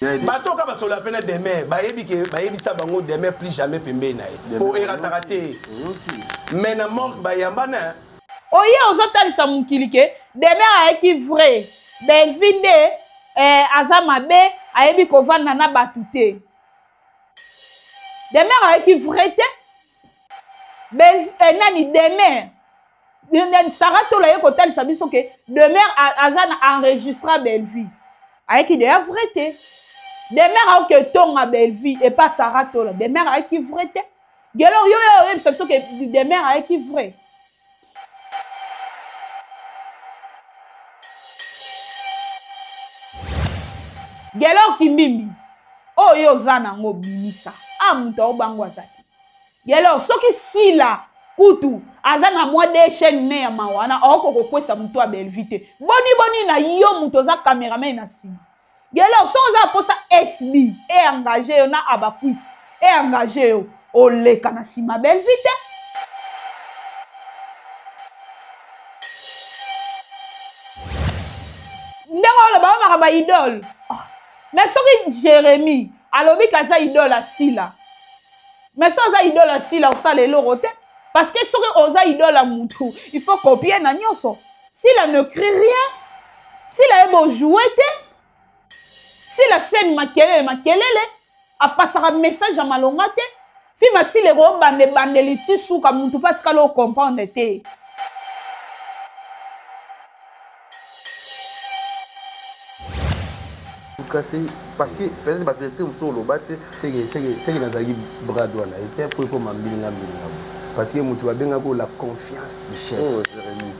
Bato oyo kaka basolola mpe na Demeure bayebi ke bayebisa bango Demeure plus jamais pembeni na ye po erataka te mais na morgue bayambana. Oye ozotalisa mokili ke Demeure ayaki vrai Bellevue nde eh, aza mabe ayebi kovanda na bato te. Demeure ayaki vrai te. Bellevue eh, nani Demeure Sarah Tola ye kotalisa biso ke Demeure aza na enregistra Bellevue. Ayaki deya vrai te. Demeure aoke tonga Bellevue et pas Sarah Tola. Demeure ayaki vrai te. Gelo yo yo oyebisa biso ke Demeure ayaki vrai. Gelo Kimbimbi oyo oza nango bimisa. Ah moto aobango aza te. Gelo soki Sila kutu aza na mwa de chaîne ne ya mawa wana aoko kokwesa moto ya Bellevue te. Boni boni na yo moto oza cameraman na nsima. Gelo soki oza posa SB e engage yo na Abakwit e engage yo oleka na nsima Bellevue te. Ndenge oloba yo makambo ya idole. Oh. Mais soki Jérémie alobi kaza idole asila mais soki oza idole ya sila osala eloko te parce que soki oza idole ya mutu il faut copier na nyonso sila ne crie rien sila ye bojoue te sila scène makelele makelele apasaka message ya malonga te film ya sila ekobanda ebandeli ti suka mutu mpe atikali ocomprendre te. Kasi parce que peut-être ba vérité mosusu oloba te. Seke seke seke nazalaki bras droit na ye te mpo ekoma mbilinga mbilinga parce que moto babengaki la confiance du chef. Oh, Jérémie.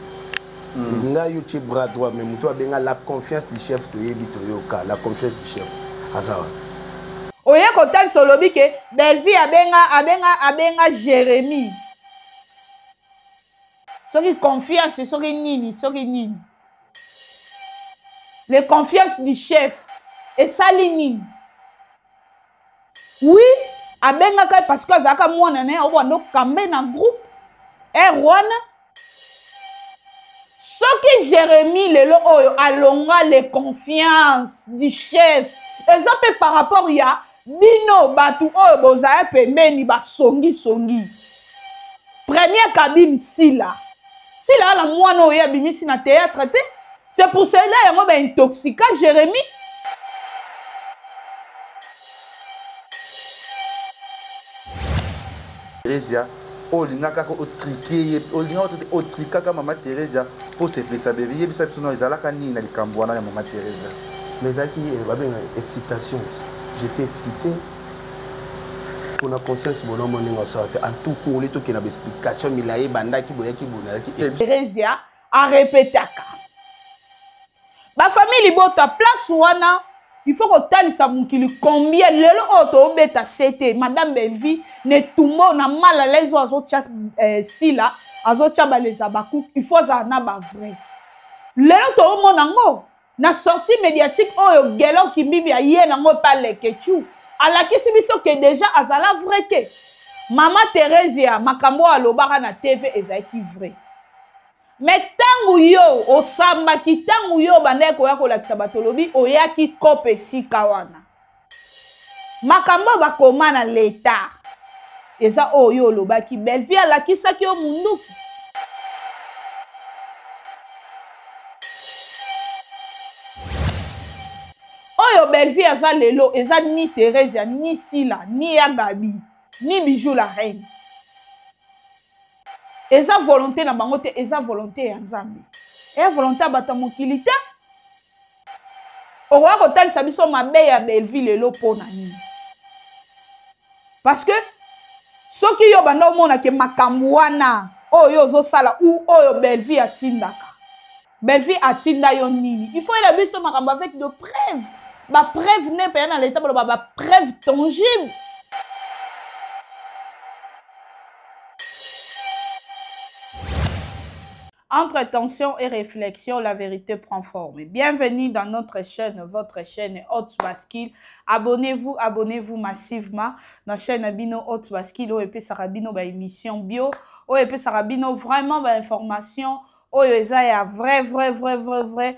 Ngai yo tie bras droit mais moto abenga la confiance du chef toyebi toyoka la confiance du chef aza wana. Oye kotalisa olobi ke Bellevue abenga abenga abenga Jérémie. Soki confiance soki nini soki nini. Le confiance du chef esali nini? Oui, abengaka ye parce que azalaka mwana na ye obanda okambe na groupe heure wana. Soki Jérémie lelo oyo alonga le confiance du chef eza mpe par rapport ya bino bato oyo bozala pembeni basongisongi. Première cabine Sila. Sila ala mwana oyo abimisi na théâtre te. C'est pour cela yango ba intoxica Jérémie. Theresia olinga kaka otrike ye olinga te otrikaka mama Theresia mpo sepelisa bebe yebisa biso no ezalaka nini na likambo wana ya mama Theresia. Mais ezalaki babenga excitation, j'étais excité mpona conscience bonhomme ndenge asala te en tout cas ole tokenda ba explication milayi ebandaki boyaki boye nazalaki Theresia arepetaka ba famille libota place wana il faut kotalisa mokili combien lelo oyo toobeta sete madame Bellevue na etumba oyo na mal à l'aise oyo azotia eh, sila azotia baleza bakuku il faut azala na ba vrai lelo toomona yango na sortie médiatique oyo Gelor Kimbimbi aye nango epa Leketchou alakisi biso ke deja azala vrai te mama Theresia makambo oyo alobaka na TV ezalaki vrai mais ntango yo osambaki ntango yo obandaki koya kolakisa bato olobi oyaki kope esika wana makambo oyo bakoma na leta eza oyo yo olobaki Bellevue alakisaki yo munduki oyo Bellevue aza lelo eza ni Theresia ni Sila ni ya Gabi ni Bijou la reine eza volonté na bango te eza volonté ya Nzambe eya volonté ya bato ya mokili te okoya kotalisa biso mabe ya Bellevue lelo mpo na nini parce que soki yo banda omona ke makambo wana oyo yo ozosala ou oyo Bellevue atindaka Bellevue atinda yo nini il faut yela biso makambo avec de preuves ba preuve nde mpenza na leta baloba ba preuve tangible. Entre tension et réflexion, la vérité prend forme. Bienvenue dans notre chaîne, votre chaîne Haute Bascule. Abonnez-vous, abonnez-vous massivement dans la chaîne Bino Haute Bascule. Oyo epesaka bino ba émission bio, oyo epesaka bino vraiment ba information, oyo eza ya vrai vrai vrai vrai vrai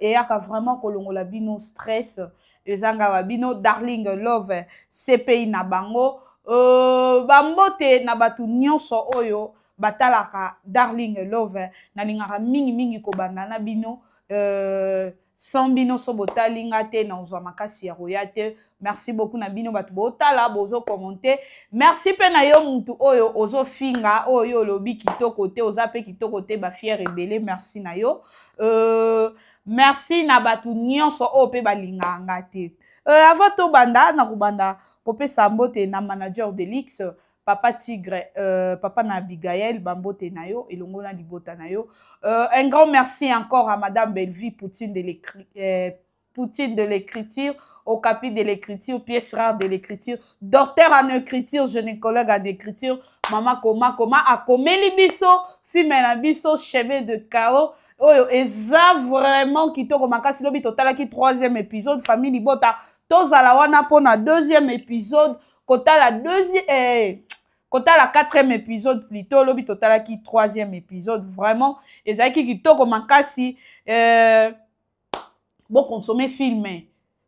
eyaka vraiment kolongola bino stress. Eza nga wa bino Darling Love CPI na bango. Bambote na bato nyonso oyo batalaka Darling Love. Nalingaka mingi mingi kobanda na bino. Sans bino so botali nga te na ozwa makasi ya koya te. Merci beaucoup na bino bato botala, bozo commenter. Merci pe na yo mutu oyo ozofinga, oyo olobi kitoko te, oza pe kitoko te, ba fier ebele, merci na yo. Merci na bato nyonso oyo pe balingaka nga te. Avant tobanda, na kobanda kopesa mbote na manager de luxe, Papa Tigre, papa na Abigaël, bambote na yo, elongo na libota na yo. Un grand merci encore à Madame Bellevue Poutine de l'écri-, Poutine de l'écriture, Okapi de l'écriture, pièce rare de l'écriture, docteur en écriture, gynécologue en écriture, Mama Koma Koma, akomeli biso, film na biso, chemin de chaos. Oyo eza vraiment kitoko makasi, lobi totalaki troisième épisode, famille libota, tozala wana pona deuxième épisode, kotala deuxième, kotala quatrième épisode plutôt, lobi totalaki troisième épisode, vraiment ezalaki kitoko makasi. Bo consommer film,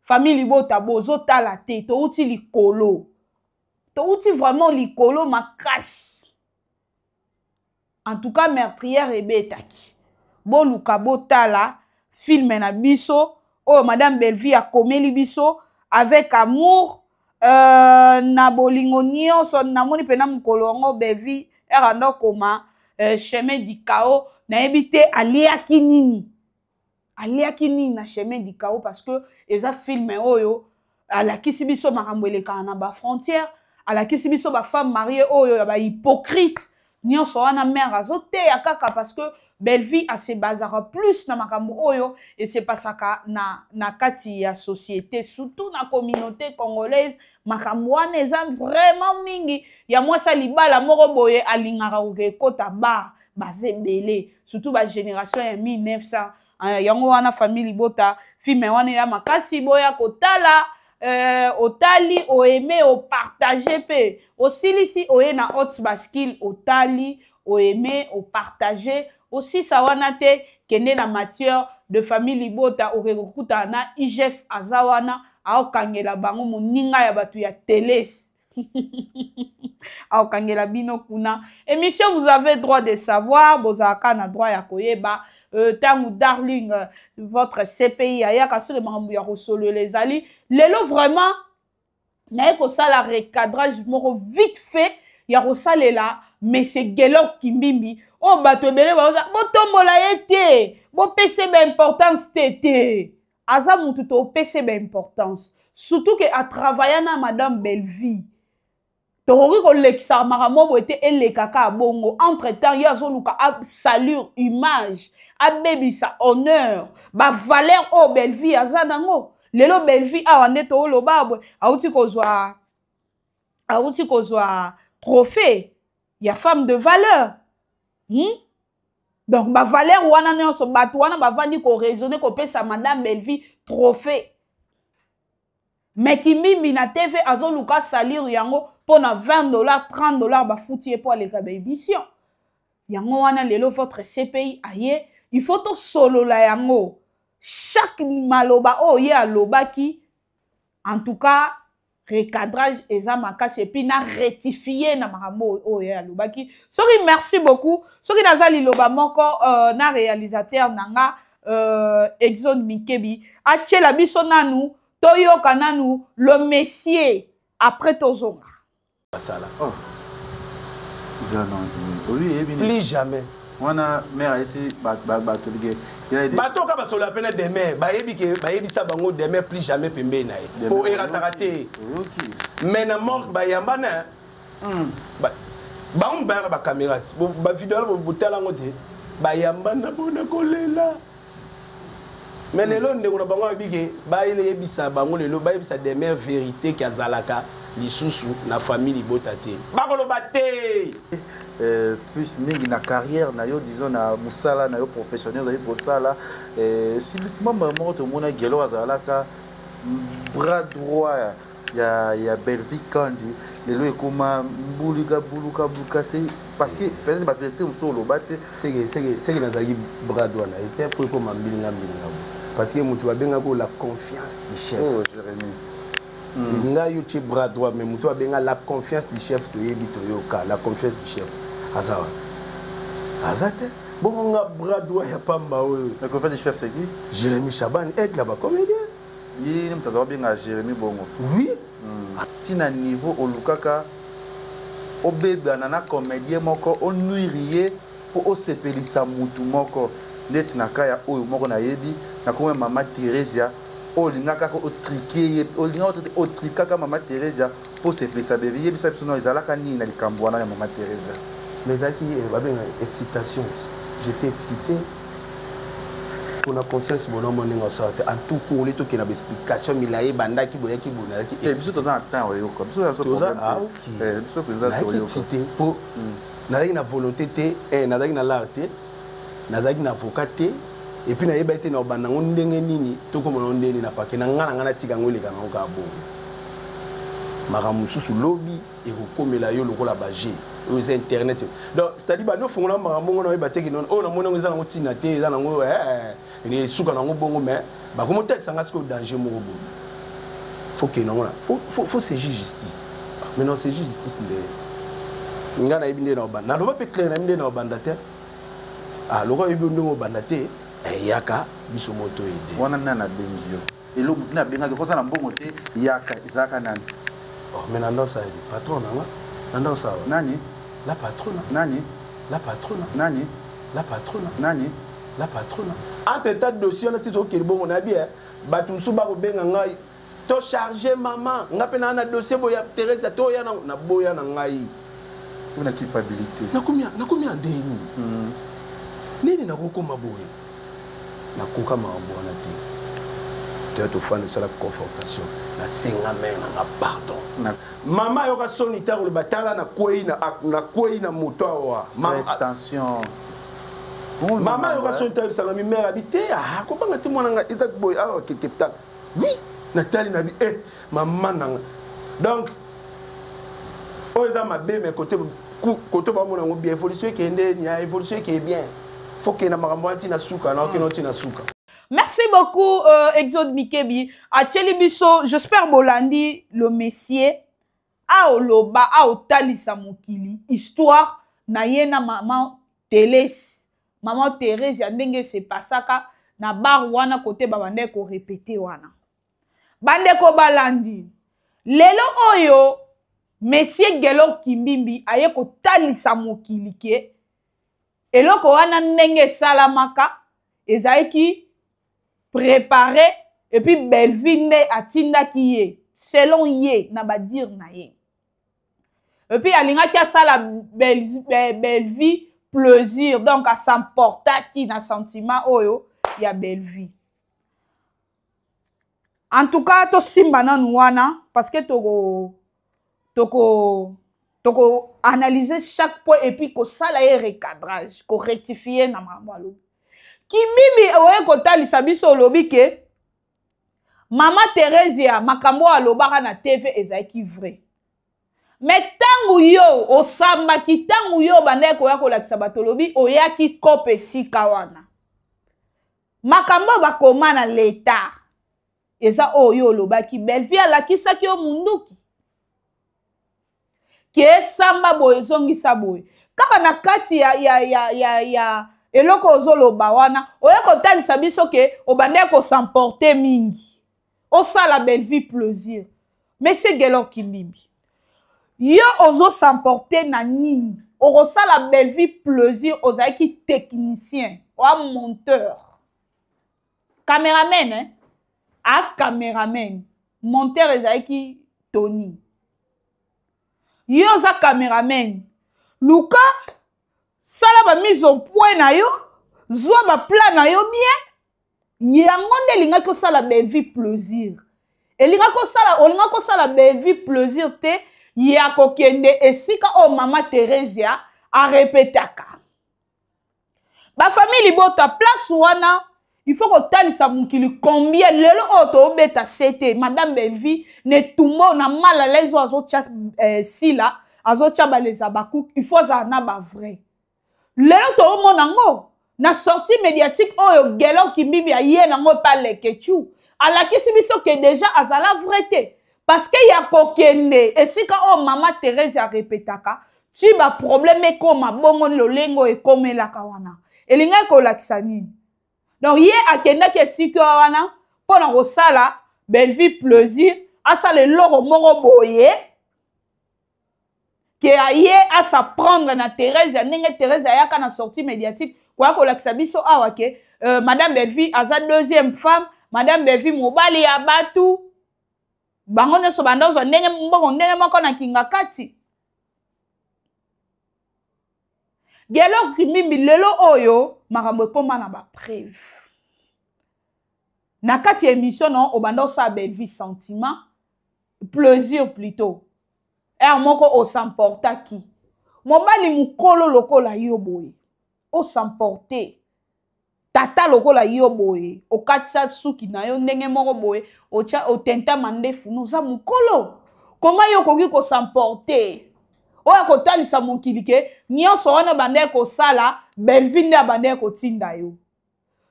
famille libota bozotala te, touti likolo, touti vraiment likolo makasi. En tout cas meurtrière ebetaki. Boluka botala film na biso oyo Madame Bellevue akomeli biso avec amour, na bolingo nyonso. Namoni pena mokolo yango Bellevue eranda koma, chemin du chaos, nayebi te aliaki nini, aliaki nini na chemin du chaos, parce que eza film oyo alakisi biso makambo elekaka na ba frontière, alakisi biso ba femme mariée oyo ya ba hypocrite nyonso wana. Mère azoteya kaka parce que Bellevue ase bazaka plus na makambo oyo esepasaka na kati ya société, surtout na communauté congolaise. Makambo wana eza vraiment mingi ya mwasi ya libala moko boye alingaka koke ekota bar, baza ebele, surtout ba génération ya 1900. Yango wana famille libota film wana ya makasi, boya kotala. Otali, oaime, opartage pe osilisi, oye na haute bascule, otali, oaime, opartage, osisa wana te, kende na matière de famille libota, oke kokutana na IGF aza wana, aokangela bango moninga ya bato ya teles. Aokangela bino kuna. Émission, vous avez droit de savoir, bozalaka na droit ya koyeba. Tangu Darling, votre CPI ayaka soki makambo ya kosolola ezali lelo, vraiment naye kosala recadrage moko vite fait ya kosalela monsieur Gelor Kimbimbi oyo bato ebele baoza botombola ye te, bopesa ba importance te te, aza mutu topesa ba importance, surtout que atravailla na Madame Bellevue. Tokoki kolekisa makambo boye te, elekaka bongo. Entre temps ye azoluka asalir image, abebisa honneur, bavaleur oyo Bellevue aza nango lelo. Bellevue awa nde tooloba boye, awuti kozwa trophée ya femme de valeur, Donc bavaleur wana nyonso, bato wana bavandi koraisonne kopesa Madame Bellevue trophée, mais Kimbimbi na TV azoluka salir yango mpona 20 $, 30 $ bafuti ye mpo aleka baémission. Yango wana lelo votre CPI aye, il faut tosolola yango, chaque maloba oyo ye alobaki. En tout cas recadrage eza makasi, et puis na rectifie na makambo oyo ye alobaki. Soki merci beaucoup, soki naza liloba moko, na réalisateur na nga, Exone Mikebi atiela biso nanu, toyoka nanu le monsieur, après tozonga. Basala. Oh. Plus jamais. Wana mare ayesi bato like. Bato oka basolola mpe na Demer, bayebi ke bayebisa bango Demer plus jamais pembeni na ye, po erataka te. Mais na morgue bayamba na bango, baya na bacaméra ti bavideo wana, botala yango te, bayamba na bona kolela. Mais lelo ndeko na bango ayebi ke bayebisa bango lelo, bayebisa Demer vérité ke azalaka lisusu na famille libota te, bakoloba te. Plus mingi na carrière na yo, disons na mosala na yo professionnel ozali kosala, subitement moko tomona Gelo azalaka bras droit ya Bellevue Kandi, lelo ekoma mbuluka buluka buluka. C'est parce que peut-être bavérité mosusu oloba te. Seke nazalaki bras droit na ye te, po ekoma mbilinga mbilinga. Parce que moto babengaki la confiance du chef. Oh, Jérémie. Ngai yo tie bras droit, mais moto abenga la confiance du chef, toyebi, toyoka la confiance du chef aza wana, aza te. Bongo nga bras droit ya pamba oyo. La confiance du chef, c'est qui? Jérémie Chaban, aigle ya bacomédien. Ye moto aza babenga Jérémie bongo? Oui. Ntina niveau olukaka obebana na comédien moko, onuire ye mpo osepelisa mutu moko, neti na ka ya oyo moko nayebi na kombo ya mama Theresia, oyo olingaka kaka otrike ye, olingaka otrikaka mama Theresia mpo osepelisa Bevi. Yebisa biso no ezalaka nini na likambo wana ya mama Theresia? Mais ezalaki babenga excitation. J'étais excité mpona conscience bonhomme ndenge osala te. En tout cas, ole tokende na baexplication milaye, ebandaki boyaki boye, nazalaki Biso toza na temps oyoka biso. Ah, ok. Biso mpenza Nazalaki toyoka. excité mpo nazalaki na volonté te, nazalaki na l'art te, nazalaki na avocat te, et puis nayebaki te na obanda yango ndenge nini, tokomona yango ndenge nini na pake na ngai. Na ngai natika yango, eleka nango kaka bongo. Makambo mosusu lobi ekokomela yo lokola baje oyo eza internet. Donc, c'est-à-dire bandi ofongola makambo ngo, nayeba te kino oyo namoni yango eza nango ntina te, eza nango esuka nango bongo. Mais bakomi otalisanga sikoyo danger moko boye, faut kende nango na faut saisir justice. Maintenant, saisir justice nde ngai nayebi nde na obanda. Naloba mpe clair, nayebi nde na obanda te. Ah, lokola oyebi ndenge obanda te, eyaka biso moto ede. Wana nani abengi yo? Eloko motu abengaki koza na mbongo te, yaka, ezalaka nani? Oh, mais nanda osala patron nanga, nanda osala. Nani? La patrona. Nani? La patrona. Nani? La patrona. Nani? La patrona. Entre temps, dossier wana ti tokokende bongo, nayebi bato mosusu bakobenga ngai tocharge mama nga mpe naa na dossier boye ya Therese, toya naboya na ngai. Na culpabilité. Nakomi ya ndeni nini, nakokoma boye, nakoka makambo wana te. Toya tofanda, tosala confortation, nasenga mare nanga pardon. Mama ayoka soni ta koloba: tala, nakwei na moto awa. Tension. Mama ayoka soni ta yebisanga mi mare abi te: akobanga te, mwana nga eza boye awa, kete tala. Oui, natali na bi eh mama nanga. Donc oyo eza mabe, mais côté côté bamona yango bien, évolution ekende nia, évolution ekeye bien. Faut kende na makambo wana ntina suka na okende ntina suka. Merci beaucoup, Exode Mikebi. Atieli biso, j'espère bolandi le messier aoloba, aotalisa mokili histoire na ye na mama Teles, mama Thérèse, ya ndenge esepasaka na bar wana, kote babandaki korépéter wana. Bandeko balandi, lelo oyo monsieur Gelor Kimbimbi aye kotalisa mokili ke eloko wana ndenge esalamaka ezalaki préparé, et puis Bellevue nde atindaki ye, selon ye na badire na ye, et puis alingaki asala Bellevue plaisir, donc asamportaki na sentiment oyo ya Bellevue. En tout cas, tosimba nanu wana parce que toko analyser chaque point et puis kosala ye recadrage, korectifie na makambo alobi. Kimbimbi oye kotalisa biso, olobi ke mama Theresia, makambo oyo alobaka na TV ezalaki vrai. Mais ntango yo osambaki, ntango yo obandaki koya kolakisa bato, olobi oyaki kope esika wana, makambo oyo bakoma na leta eza oyo yo olobaki Bellevue alakisaki yo munduki ke samba boye, ezongisa boye. Kaka na kati ya eloko ozoloba wana, oya kotalisa biso ke obandaki kosamporte mingi, osala Bellevue plaisir. Monsieur Gelor Kimbimbi, yo ozosamporte na nini okosala Bellevue plaisir? Ozalaki technicien oa monteur, cameraman, eh? A cameraman, monteur ezalaki Tony. Yo oza cameraman, luka sala bamise au point na yo, zwa baplan na yo bien. Yango nde elingaki osala Bellevue plaisir? Elingaki osala, olingaki kosala Bellevue plaisir te ya kokende esika oyo mama Theresia arepetaka. Bafamille libota, place wana il faut kotalisa mokili combien lelo oyo toobeta sete madame Bellevue na etumba oyo na mal à l'aise oyo azotya sila azotya baleza bacook. Il faut azala na bavrai. Lelo toomona yango. Na sortie médiatique oyo Gelor Kimbimbi aye nango epa Leketchou, alakisi biso ke déjà azala vrai te. Parce que ya kokende esika oyo mama Thérèse arepetaka ti ba problème ekoma bongo lolenge oyo ekomelaka wana. Elingaki kolakisa nini? Donc ye akendaki esika wana mpo na kosala Bellevue plaisir, asala eloko moko boye ke aye as'apprendre na Thérèse ya ndenge Thérèse ayaka na sortie médiatique koya kolakisa biso awa ke Madame Bellevue aza deuxième femme, Madame Bellevue mobali ya batu bango nyonso banda ozwa ndenge mbongo ndenge moko na kinga kati. Gelor Kimbimbi lelo oyo makambo ekoma na ba preuve. Na kati ya émission no obanda osala Bellevue sentiment plaisir plutôt. Heure moko osamportaki mobali mokolo lokola yo boye osamporte tata lokola yo boye okatisa suki na yo ndenge moko boye otya otenta mandefu no oza mokolo koma yo okoki kosamporte oyo akotalisa mokili ke nyonso wana bandaki kosala Bellevue nde abandaki kotinda yo.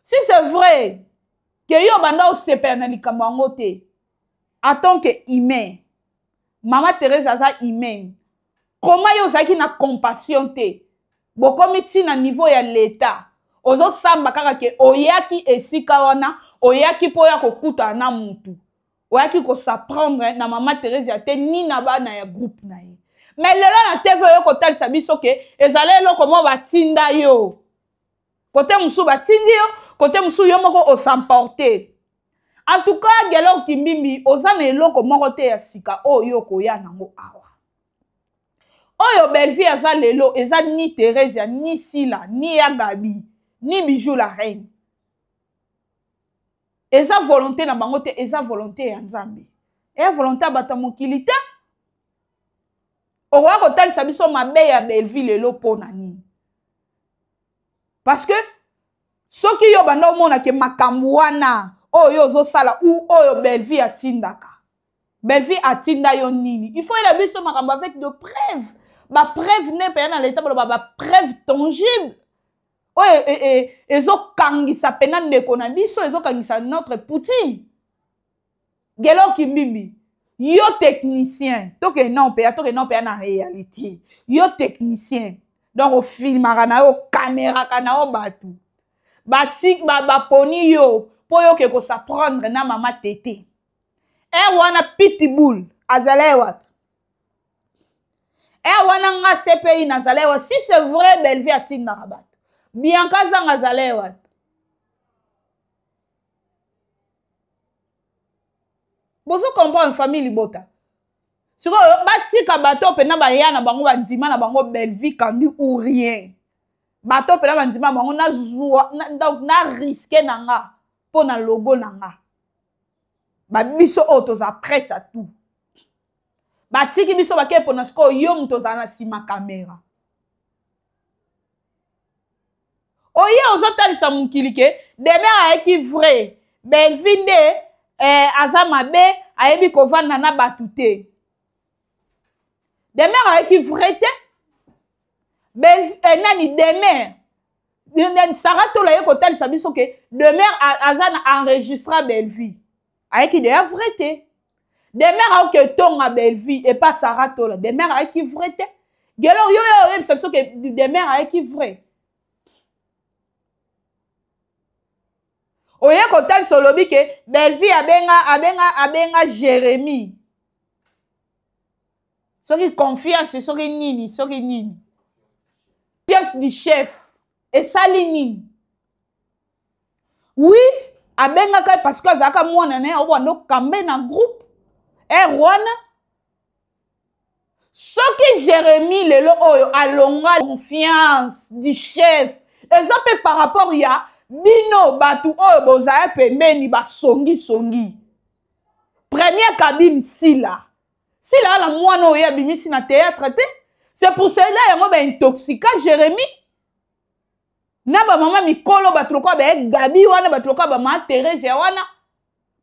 Si c'est vrai ke yo banda osepela na likambo yango te en tant que humain, Mama Thérèse aza humaine, koma yo ozalaki na compassion te, bokomi ti na niveau ya l'État, ozosamba kaka ke oyaki esika wana, oyaki mpo oya kokutana na mutu, oyaki kosaprendre na Mama Thérèse ya te ni na bana ya groupe na ye. Mais lelo na TV oyo kotalisa biso ke ezali eloko moko batinda yo. Kote mosusu batindi yo, kote mosusu yo moko osamporte. En tout cas, Gelor Kimbimbi, oza na eloko moko te ya sika oyo yo okoya nango awa. Oyo Bellevue aza lelo eza ni Theresia, ni Sila, ni ya Gabi, ni Bijou la Reine. Eza volonté na bango te, eza volonté ya Nzambe. Eza volonté ya bato ya mokili te. Okoya kotalisa biso mabe ya Bellevue lelo mpo na nini? Parce que soki yo banda omona ke makambo wana oyo yo ozosala ou oyo Bellevue atindaka, Bellevue atinda yo nini? Il faut yela biso makambo avec de preuves. Ba preuves nde mpenza na leta baloba ba preuves tangibles oyo ezokangisa mpenza ndeko na biso, ezokangisa notre Poutine. Gelor Kimbimbi, yo technicien, tokende nao mpenza, tokende nao mpenza na réalité. Yo technicien, donc ofilmaka na yo, okameraka na yo bato. Baponi yo mpo yo oke kosaprendre na mama Tete. Heure wana Pitbull azala ye wapi? Heure wana nga CPI nazala ye wapi? Si c'est vrai Bellevue atindaka bato. Bianca Zanga azala ye wapi? Bozo comprendre famille libota. Sikoyo batika bato mpenza baya na bango bandima na bango Bellevue Kandi ou rien. Bato mpenza bandima bango nazwa na, donc na risque na nga mpo na logo na nga. Ba biso oyo toza prête à tout. Batiki biso bakei mpona sikoyo yo moto ozala na nsima kamera. Oye ozotalisa mokili ke Demeure ayeki vrai, Bellevue nde aza mabe, ayebi kovanda na bato te. Demeure ayeki vrai te. Bellevue nani Demeure? Nani Sarah Tola ye kotalisa biso ke Demeure aza na enregistra Bellevue. Ayeki deya vrai te. Demeure aoke tonga Bellevue et pas Sarah Tola. Demeure ayeki vrai te. Gelo yo yo oyebisa biso ke Demeure ayeki vrai. Oye kotalisa olobi ke Bellevue abenga Jérémie. Soki confiance, soki nini, soki nini. Confiance du chef. Esali nini? Oui, abengaka parce que azalaka mwana na ye, obanda okambe na groupe. Heure wana soki Jérémie lelo oyo alonga confiance du chef, eza pe par rapport ya bino batu oyo bozaya pembeni basongi-songi. Première cabine Sila. Sila ala mwana oyo abimisi na théâtre te. C'est pour cela yango ba intoxica Jérémie. Na ba mama mikolo bato lokola ba Gabi wana, bato lokola ba mama Thérèse ya wana.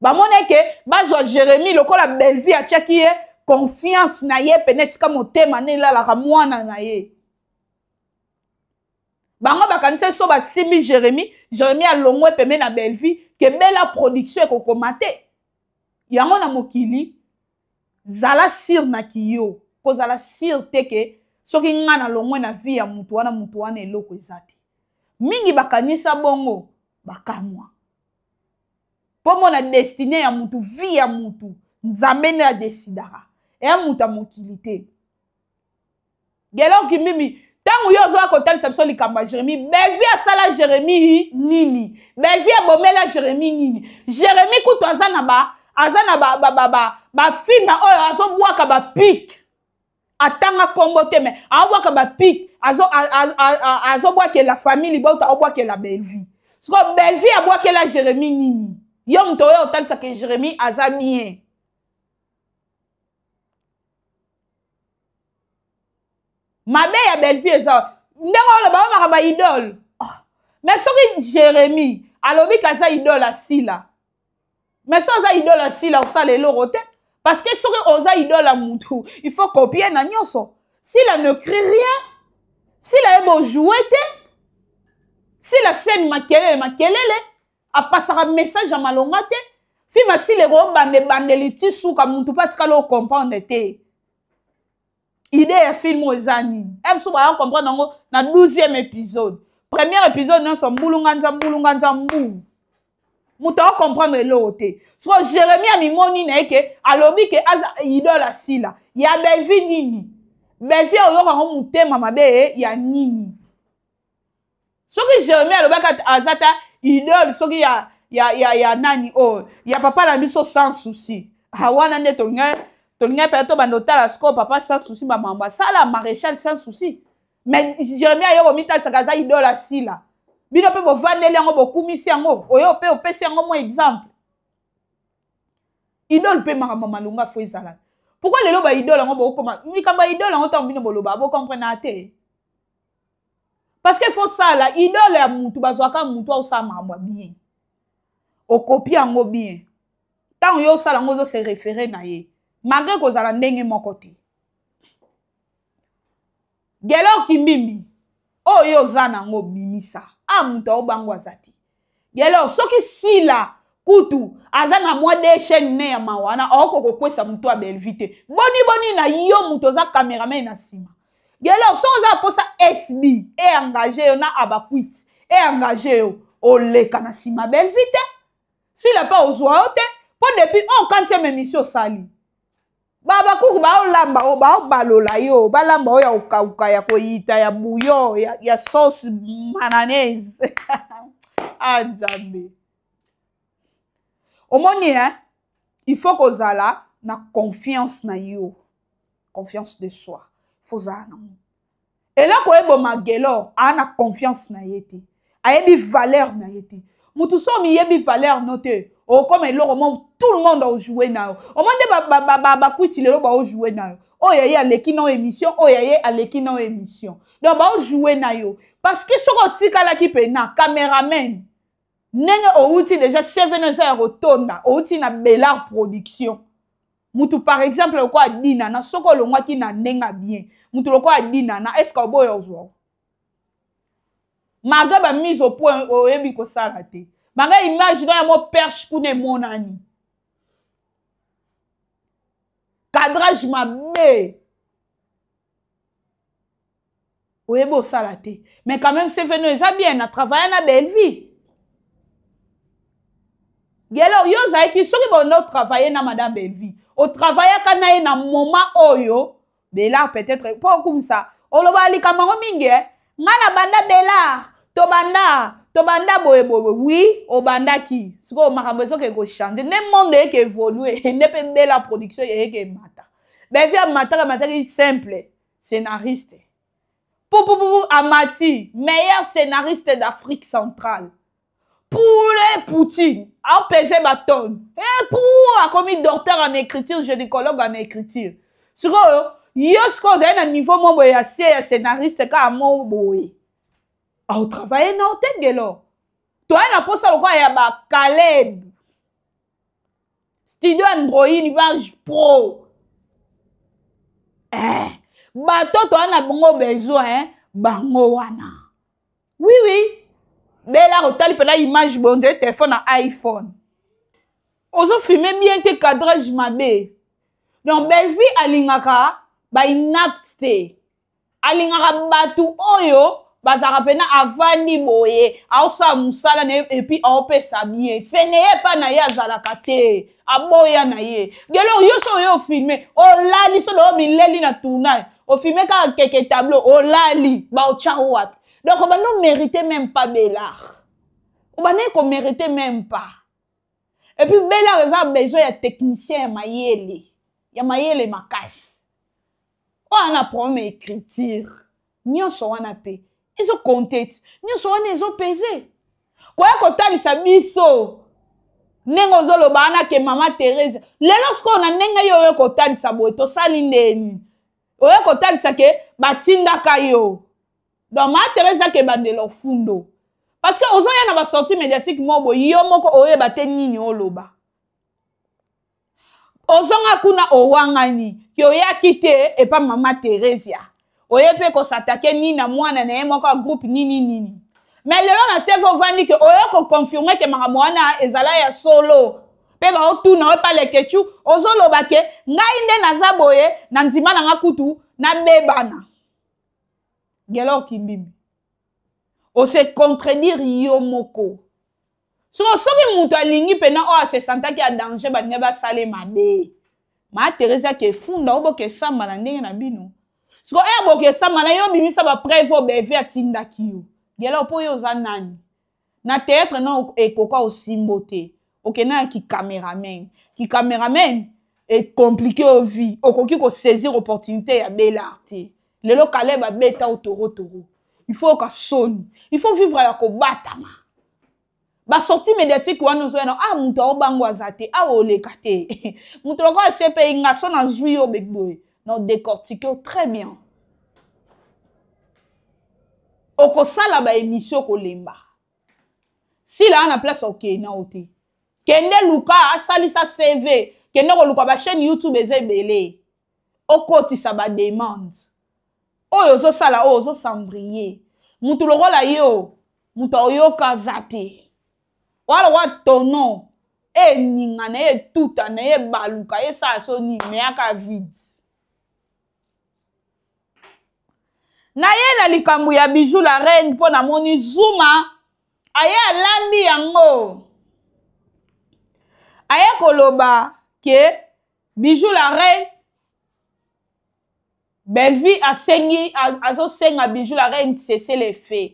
Bamona ke bazwa Jérémie lokola Bellevue atiaki ye confiance na ye pene esika motema ne elalaka mwana na ye. Bango bakanisa so basimbi Jérémie, Jérémie alongwe pembe na Bellevue, ke Bella production ekokoma te. Yango na mokili zala sire na kiyo, kozala sire te ke soki nga na longwe na vie ya mutu wana, mutu wana eloko eza te. Mingi bakanisa bongo, bakamwa. Po mona destinée ya mutu, vie ya mutu, Nzambe nde adesidaka. Eya mutu ya mokili te. Gelor Kimbimbi, ntango yo ozoya kotalisa biso likambo ya Jérémie, Bellevue asala Jérémie nini? Bellevue abomela Jérémie nini? Jérémie kutu aza na ba aza na ba ba ba ba, ba film oyo azobwaka ba pic. Atanga kombo te mais azobwaka ba pic, azo azobwakela famille libota, azobwakela Bellevue. Siko Bellevue abwakela Jérémie nini? Yo moto oyo otalisa ke Jérémie aza bien. Mabe ya Bellevue eza ndenge oloba oyo makambo ya idole. Oh. Mais soki Jérémie alobi kaza idole asila. Mais soki oza idole asila osala eloko te. Parce que soki oza idole ya mutu, il faut copier na nyonso. Sila ne crie rien. Sila ye bo jouer te. Sila scène makelele makelele. Apasaka message ya malonga te. Film asila ekobanda ebandeli ti suka mutu pe atikala o comprendre te. Idée ya film oyo eza nini? Eh, biso baya comprendre yango na 12e épisode. Premier épisode nyonso mbulunganza mbulunganza mbu. Moto ao comprendre eloko te. Siko Jérémie amimoni na ye ke alobi ke aza idole asila. Ya Bellevue nini? Bellevue oyoka yango motema mabe ya nini? Soki Jérémie alobaki aza ta idole soki ya ya ya ya nani oyo oh, ya papa na biso sans souci. Ah wana nde tolinga tolinga pe to bando tala siko papa sans souci ba mamba sala maréchal sans souci. Mais Jérémie ayoko mitalisaka aza idole asila. Bino pe bovandeli yango bokumisi yango oyo pe opesi yango mo exemple. Idole pe makambo malonga fo ezala. Pourquoi lelo ba idole yango bokoma likambo ya idole yango ntango bino boloba bo comprendre te. Parce que faut sala idole ya mutu bazwaka mutu osala makambo ya bien. Okopie yango bien. Ntango yo osala yango ozo se référer na ye. Malgré kozala ndenge moko te. Gelor Kimbimbi, oyo oza nango bimisa. Ah mutu aobango aza te. Gelor soki sila kutu aza na mwa de chaîne ne ya mawa na oko kokwesa mutu ya Bellevue te. Boni boni na yo mutu oza cameraman na sima. Gelor soki oza posa SB e engagé yo na Abakwit e engagé yo oleka na sima Bellevue te. Sila pa ozwa yo te po depuis oh quantième émission osali. Babakuku baolamba oyo baobalola yo balamba oyo ya kokauka ya koyita ya bouillon ya, ya sauce mananaise. Ah Nzambe. Omoni hein, il faut kozala na confiance na yo. Confiance de soi. Faut zala na ngo. Eloko eboma Gelor a na confiance na ye te. Ayebi valeur na ye te. Mutu so miyebi valeur no te, okoma eloko mo tout le monde a jouer na yo. Omoni nde ba ba ba ba, ba kwiti lelo ba jouer na yo. Oyo ye aleki na émission, oyo ye aleki na émission. Donc ba jouer na yo parce que soko otikalaki pena cameraman ndenge outi déjà CV no eza ya kotonda, outi na Bellar production. Mutu par exemple lokola Dina na soko olongwaki na ndenge bien. Mutu lokola Dina na est-ce que oboya ozwa? Malgré ba mise au point oyebi kosala te. Malgré image no ya mo perche kuna emonani. Cadrage mabe. Oyebi osala te. Mais quand même CV no eza bien na travailler na Bellevue. Gelo yo ozalaki soki bondo travailler na madame Bellevue. O travaillaka na ye na moment oyo Bellard peut-être po okumisa oloba likambo yango mingi eh. Nga na banda Bellard tobanda tobanda boye boye oui obandaki sikoyo makambo ezoke ko changer nde monde eyeke évoluer nde pe Bella production eyeke emata. Bellevue amataka amataki simple scénariste. Pupupupu amati meilleur scénariste d'Afrique centrale. Poulet Poutine a pesé baton. Et pour akomi docteur en écriture, gynécologue en écriture. Sikoyo yo sikoyo ozali na niveau moko boye ya se ya scénariste kaka moko boye. Au travailler na hôtel Gelor. Toya na posa lokola ya ba Caleb. Studio Android Image Pro. Eh, bato toya na bango besoin bango wana. Oui oui. Bella otali pena image bon dirait téléphone na iPhone. Ozo filmer bien te cadrage mabe. Donc Bellevue alingaka ba inapte te. Alingaka batu oyo bazalaka pena avandi boye aosala mosala na ye epuis aopesa bien fene ye epa na ye azalaka te aboya na ye gelo yo so oyo ofilme olali so doo mileli na tournage ofilme kaka keke tableau olali baotya wapi donc obanda omérite même pas belar obandaki komérite même pas epuis belar eza besoin ya technicien ya mayele ya mayele makasi oyo ana problème ya écriture nyonso wana mpe ezokonte ti nyonso wana ezopese koya kotalisa biso ndenge ozoloba wana ke mama therese lelo sikoyo na ndenge yo oye kotalisa boye tosali ndeni oye kotalisa ke batindaka yo donc mama therese ake ebandela ofundo parce que ozoya na basortie médiatique moko boye yo moko oyeba te nini oloba ozonga kuna owangani ke oyaki te epa mama theresia oye mpe kosatake nini na mwana na ye moko ya groupe nini nini me lelo na tv ovandi ke oye koconfirme ke makambo wana ezala ya solo mpe baotuna oyo epa lekechu ozoloba ke ngai nde naza boye na ndima na nga kutu nabebana gelor kimbimbi ose contredire yo moko soko soki moto alingi mpena oyo asesantaki ya danger balingi basale mabe ma therese ake efunda oyo bokesamba na ndenge na bino siko oyo bokesamba na yo obimisa bapreuve oyo beve atindaki yo gela mpo yo oza nani na théâtre na ekoka osimbo te okenda na kicameraman kicameraman ecomplike yo vie okoki kosaisir opportunité ya belar te lelo kaleb abeta yo torotoro il faut oyoka soni il faut vivre ya kobatama basortie médiatique wana ozoya na ah moto aobango aza te awa oleka te moto lokola cpi nga so nazwi yo boye na odecortike yo très bien okosala baémission okolemba sila wana place okei na yo te kende luka asalisa cv kende koluka bachaîne youtube eza ebele okotisa ba demande oyo ozosala oyo ozosambrie mutu lokola yo moto aoyoka aza te oya lokola tono eningana ye etutana ye ebaluka esala so nini meyaka vide naye na likambo ya bijou la reine mpo namoni zuma aye alambi yango aye koloba ke Bijou la reine Bellevue asengi azosenga Bijou la reine cesser les faits.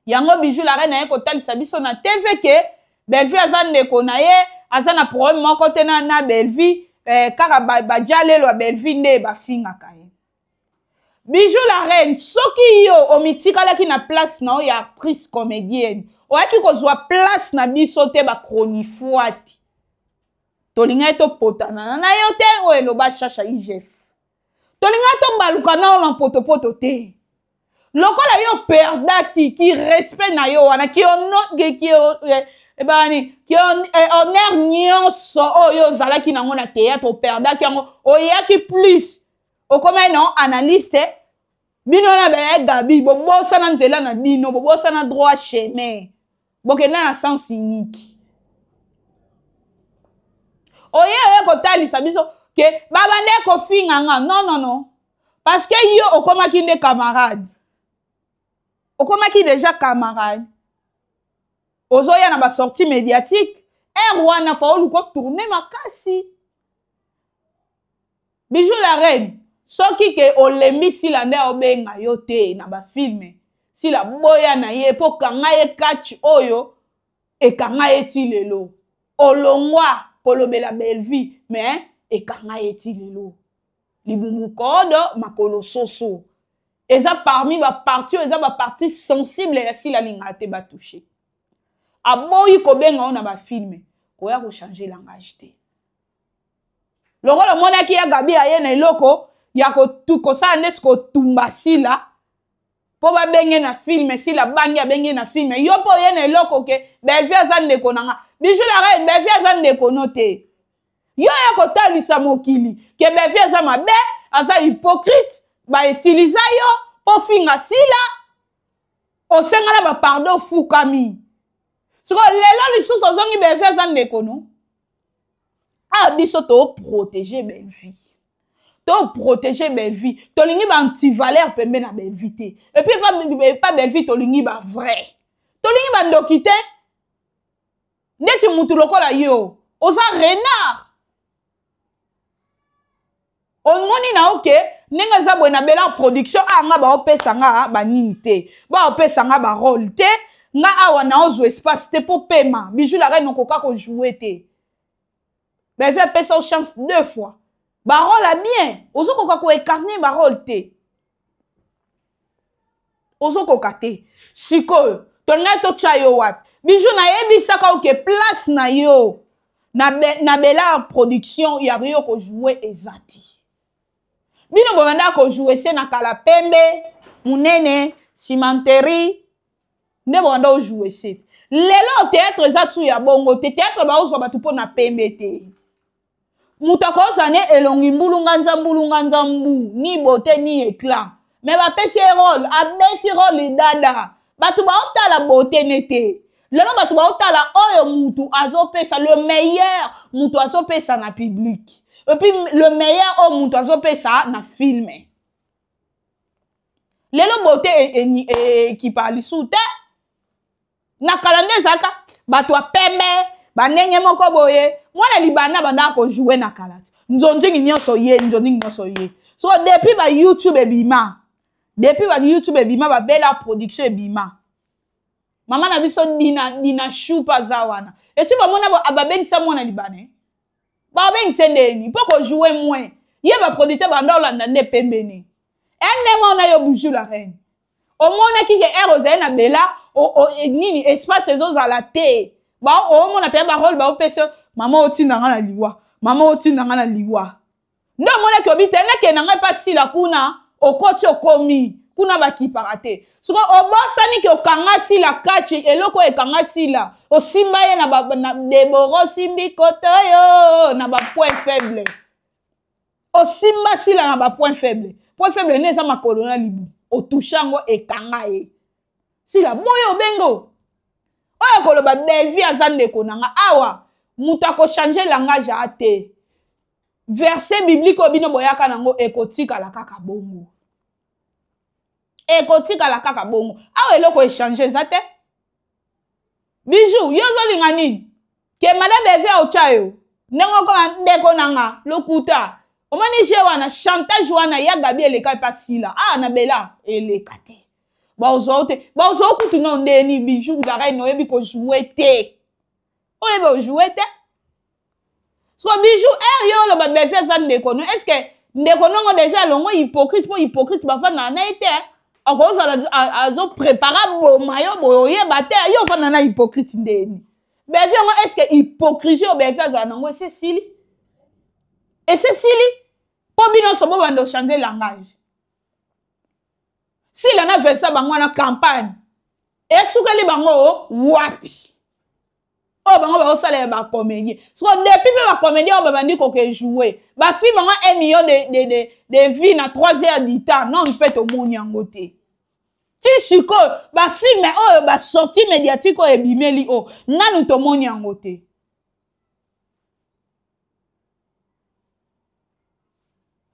Yango Bijou la reine aye kotalisa biso na TV ke Bellevue aza ndeko na ye, aza na problème moko te na, na Bellevue, eh, kaka bajalelo ba ya Bellevue nde bafingaka ye. Bijou la reine, soki yo omitikalaki na place na yo ya actrice comédienne, oyaki kozwa place na biso te ba chronifuati. Tolingaki topotana na yo te oyo eloba Shasha IGF. Tolingaki tobaluka na yo na potopoto te. Lokola yo perdaki ki respect na yo wana ki ono, ki, ki, eh, ebani ki eh, honneur nyonso oyo ozalaki nango na théâtre operdaki yango oyaki plus okomaki na analyste bino na baya gabi bobosana nzela na bino bobosana droit chemin bokenda na sens unique oye oye kotalisa biso ke babande kofinga nga non non non parce que yo okomaki nde camarade okomaki deja camarade ozoya na basortie médiatique heure wana fa oluka otourne makasi Bijou la reine soki ke olembi sila nde aobenga yo te na bafilme sila boya na ye mpo kanga ye catch oyo ekanga ye ti lelo olongwa kolobela Bellevue mais ekanga ye ti lelo libumu kodo makolo soso eza parmi baparti oyo eza baparti sensible ya sila alingaka te batouche aboyi kobenga yo na bafilme koya kochange langage te lokola omonaki ya gabi aye na eloko ya kosala neti kotumba sila mpo babenge na filme sila bangi abenge na filme yo mpo oye na eloko ke bellevue aza ndeko na nga bijou la reine bellevue aza ndeko no te yo ya kotalisa mokili ke bellevue aza mabe aza hypocrite bautiliza yo mpo finga sila. Osenga na ba pardon ofukami. Sikoyo lelo lisusu ozongi Bellevue aza ndeko no. Ah biso to protéger Bellevue. To protéger Bellevue. Tolingi ba anti-valeur pembe na Bellevue te. Et puis pas pas Bellevue tolingi ba vrai. Tolingi ba ndoki te. Ndeti mutu lokola yo. Oza renard. Omoni na oke ndenge eza boye na Bella production ah nga baopesa nga banini te. Baopesa nga ba rôle te. Nga awa naozwa espace te po pema. Bijou la reine okoka ko jouer te. Bellevue apesa yo chance deux fois. Ba rôle ya bien, ozokoka ko incarner ba rôle te. Ozokoka te. Sikoyo tolingaki totya yo wapi? Bijou nayebisaka oke place na yo na, be, na Bella production ya yo kojouer eza te. Bino bobandaka kojouer se na kala pembe, munene, cimenterie, nde bobanda ojouer se. Lelo théâtre eza su ya bongo te. Théâtre baozwa bato mpo na pembe te. Moto akozwa ne elongi mbulunganza mbulunganza mbu, ni beauté ni éclat. Mais bapesi ye rôle, abeti rôle dada. Bato baotala beauté ne te. Lelo bato baotala oyo mutu azopesa le meilleur, mutu azopesa na public. Et puis le meilleur oyo mutu azopesa na film. Lelo beauté ekipa lisusu te. Na kala nde ezalaka bato ya pembe bandenge moko boye, mwana libanda bandaka kojouer na kala te. Nzonzingi nyonso ye, nzonzingi nyonso ye. So depuis ba YouTube ebima, depuis ba YouTube ebima, ba Bella production ebima. Mama na biso Dina, Dina Choupa aza wana. Esi bamona babengisa mwana libanda, eh? Babengisa ndeni mpo kojouer moins. Ye ba producteur banda olanda nde pembeni. Ende mona yo Bijou la reine. Omonaki ke heure ozali na Bella, nini espace ezozala te. Ba omona pe ba rôle ba opesa mama otinda nga na liwa. Mama otinda nga na liwa. Nde omonaki obi te nake na ngai pa sila kuna okoti okomi kuna bakipaka te. Siko obosani ke okanga sila kachi eloko ekanga sila osimba ye na ba, na Deborah osimbi kotoyo na ba point faible. Osimba sila na ba point faible. Point faible ne eza makolo na libu. Otouche yango ekanga ye. Sila boyo obengo. Oyo koloba Bellevue aza ndeko na nga awa moto ako changer langage a te. Verset biblique oyo bino boyaka nango ekotikala kaka bongo. Ekotikala kaka bongo. Awa eloko échanger eza te. Bijou, yo ozolinga nini? Ke madame Bellevue aotya yo. Ndenge okoma ndeko na nga lokuta. Omoni jeu wana, chantage wana ya Gabi eleka epa Sila. Ah na Bella eleka te. Baozwa te. Baozwa kutu no ndeni Bijou la reine oyebi ko jouer te. Oyebi ko jouer te. So Bijou, eh yo loba Bellevue aza ndeko no. Est-ce que ndeko nongo déjà alongo hypocrite po hypocrite bafanda na ye te? Akozala azo préparer boma yo boye oyeba te, yo ofanda na hypocrite ndeni. Bellevue yango est-ce que hypocrisie oyo Bellevue azala nango esesili? Esesili? Po bino nyonso bobanda changer langage. Sila na Vincent bango wana campagne esukeli bango wapi? Oyo bango bazosala ya ba comédien. So depuis pe ba comédien oyo babandi koke jouer, ba filles bango 1 million de vues na 3 heures du temps, non mpe tomoni yango te. Ti sikoyo ba films oyo ba sortie médiatique oyo ebimeli oyo nanu tomoni yango te.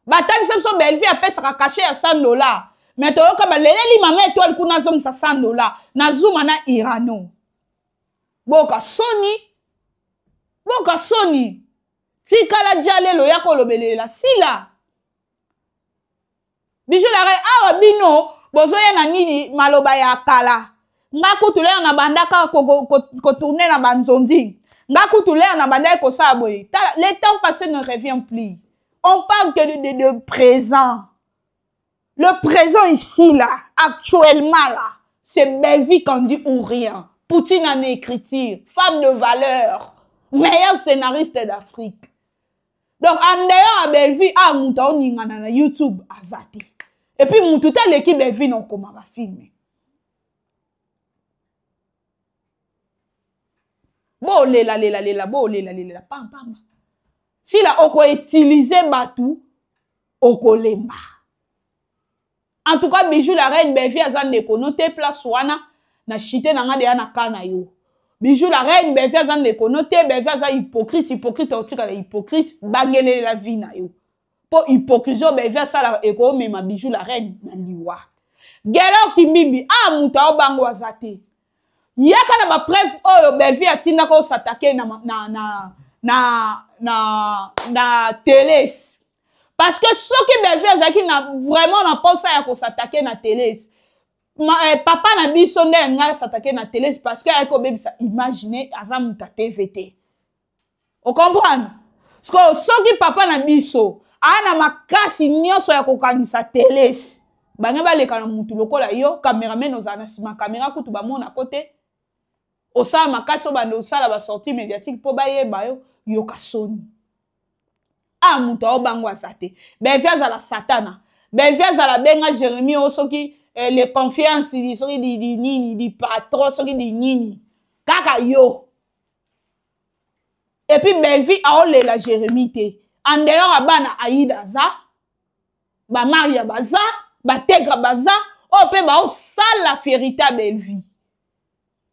Batalisa biso Bellevue apesaka cachet ya $100, mais toyoka baleleli mama étoile kuna azongisa $100 na Zuma na Irano. Boka soni, boka soni. Tikala djalelo ya kolobelela sila. Bijou la reine, awa bino bozoya na nini maloba ya kala. Nga kutu lere na bandaka ko tourner na banzonzi. Nga kutu lere na bandaki kosala boye. Tala, le temps passé ne revient plus. On parle que de présent. Le présent ici là, actuellement là, c'est Bellevue Kandi ou rien. Poutine en écriture, femme de valeur, meilleur scénariste d'Afrique. Donc en dehors à Bellevue, ah mutu oningana na YouTube azate. Et puis mutu ta leki Bellevue non koma ba film. Bo lela lela lela bo lela lela pam pam. Sila oko utiliser batu okolemba. En tout cas Bijou la reine Bellevue aza ndeko no te place wana. Na chute na nga deya na cas na yo. Bijou la reine, Bellevue aza ndeko no te, Bellevue aza hypocrite, hypocrite otikala hypocrite, bangelelela vie na yo. Po hypocrisie oyo Bellevue asala ekomema Bijou la reine na liwa. Gelor Kimbimbi, ah moto aobango aza te. Yaka na ba preuve oyo Bellevue atindaka osatake na na na na na na teles. Parce que soki Bellevue azalaki na vraiment na posa ya kosatake na teles, Ma, eh, papa na biso nde alingi asatake na tele parce que ayaki kobebisa image ne aza moto ya tv te ocomprendre sikoyo soki papa na biso aa na makasi nyonso ya kokangisa tele bange baleka na motu lokola yo cameraman ozala na nsima kamera kutu bamonako te osala makasi obanda osala basortie médiatique mpo bayeba yo yoka soni ah moto aobango aza te belvi azala satana belvi azala benga jérémie o soki eh, le confiance di soki di, di nini di patron soki di nini kaka yo epuis belvi aolela jérémie te en dehors ya bana aida aza bamaria baza bategra baza oyo mpe baosala fierité ya belvi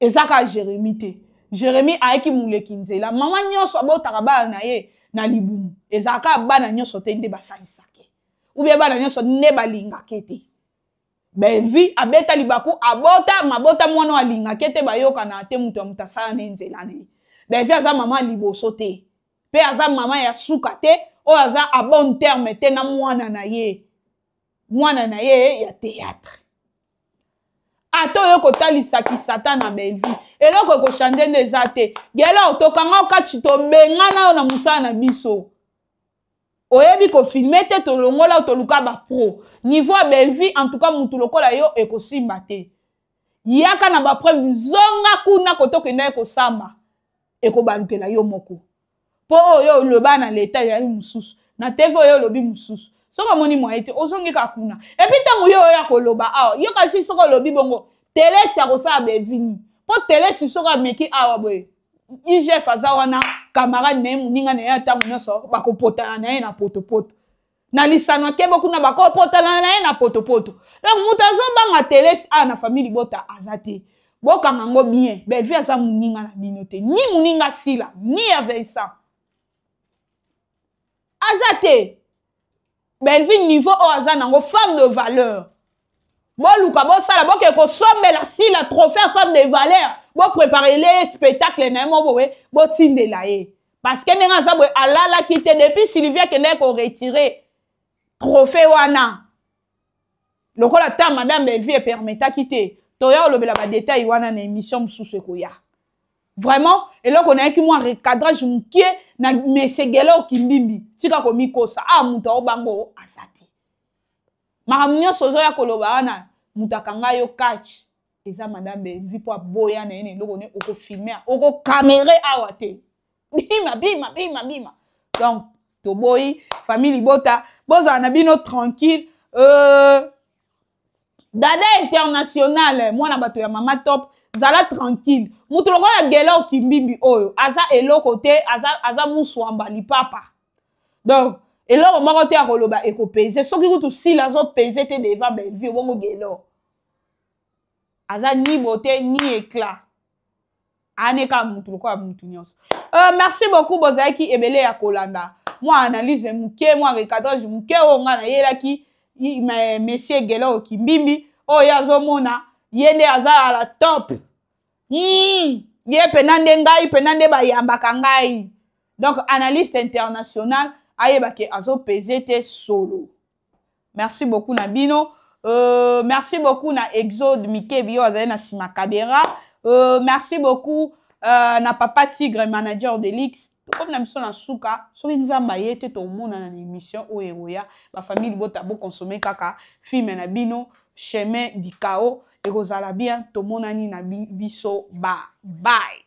eza kaka jeremie te jeremie ayaki moleki nzela mama nyonso abotaka bana na ye na libumu ezalaka kaka bana nyonso te nde basalisaka ye ubie bana nyonso nde balingaka ye te Bellevue abeta libaku abota mabota mwana oyo alingaka ye te bayokana te moto ya moto asala na ye nzela na ye Bellevue aza mama ya liboso te mpe aza mama ya suka te oyo aza a bon terme te na mwana na ye mwana na ye ya théâtre ata oyo kotalisa kisata na bellevue eloko ekochange nde eza te gelor tokanga okati tobengana yo na mosala na biso oyebi kofilme te tolongola toluka bapro niveau ya bellevue en tout cas mutu lokola yo ekosimba te yaka na bapreuve zonga kuna kote okendaki kosamba ekobalukela yo moko mpo oyo oloba na leta ezali mosusu na tv oyo olobi mosusu soki omoni mwaye te ozongi kaka kuna epuis ntango yo oya koloba awa yo kasi soki olobi bongo telesi akosala bevini mpo telesi soki ameki awa boye igf aza wana camarade na ye moninga na ye ntango nyonso bakopotana na ye na potopoto na lisano akebo kuna bakopotana na ye na potopoto donc moto azobanga telesi awa na famille libota aza te bokanga yango bien bellevue aza moninga na bino te ni moninga sila ni ya Vincent aza te bellevue niveau oyo aza nango femme de valeur boluka bosala boke kosombela sila trophée ya femme de valeur bopreparele ye spectacle na ye mo boye botindela ye parce que ndenge aza boye alalaki te depuis sylvie akendaki koretire trophée wana lokola ta madame bellevue epermetaki te toya olobela badetail wana na émission mosusu ekoya vraiment eloko nayaki mwa recadrage mokie na mesegele kimbimbi tika komikosa a ah, moto aobango aza te makambo nyonso ozoya koloba wana moto akanga yo catch eza madame bellevue mpo aboya na ye na eloko ne okofilme okokamere awa te bima bima bima bima donc toboyi famille libota bozala na bino tranquille euh, dada international mwana bato ya mama top zala tranquille moto lokola gelor kimbimbi oyo aza eloko te aza, aza muswamba lipapa donc eloko moko te ya koloba ekopese soki kutu sila azopese te devant bellevue bongo gelor aza ni beauté ni éclat ane kaka mutu lokola mutu nyonso euh, merci beaucoup bozalaki ebele ya kolanda mwa analyse moke mwa recadrage moke oyo ngai nayelaki monsieur gelor kimbimbi oyo ye azomona ye nde aza ala top mm, ye mpena nde ngai mpena nde bayambaka ngai donc analyste international ayeba ke azopese te solo merci beaucoup na bino euh, merci beaucoup na exode mikebi oyo azali na nsima kabera euh, merci beaucoup euh, na papa tigre manager de lix tokomi na biso na suka soki nzambe aye te tomonana na émission oyo ekoya bafamille libota bokonsome kaka filme na bino chemin du chaos ekozala bien tomonani na biso ba bye.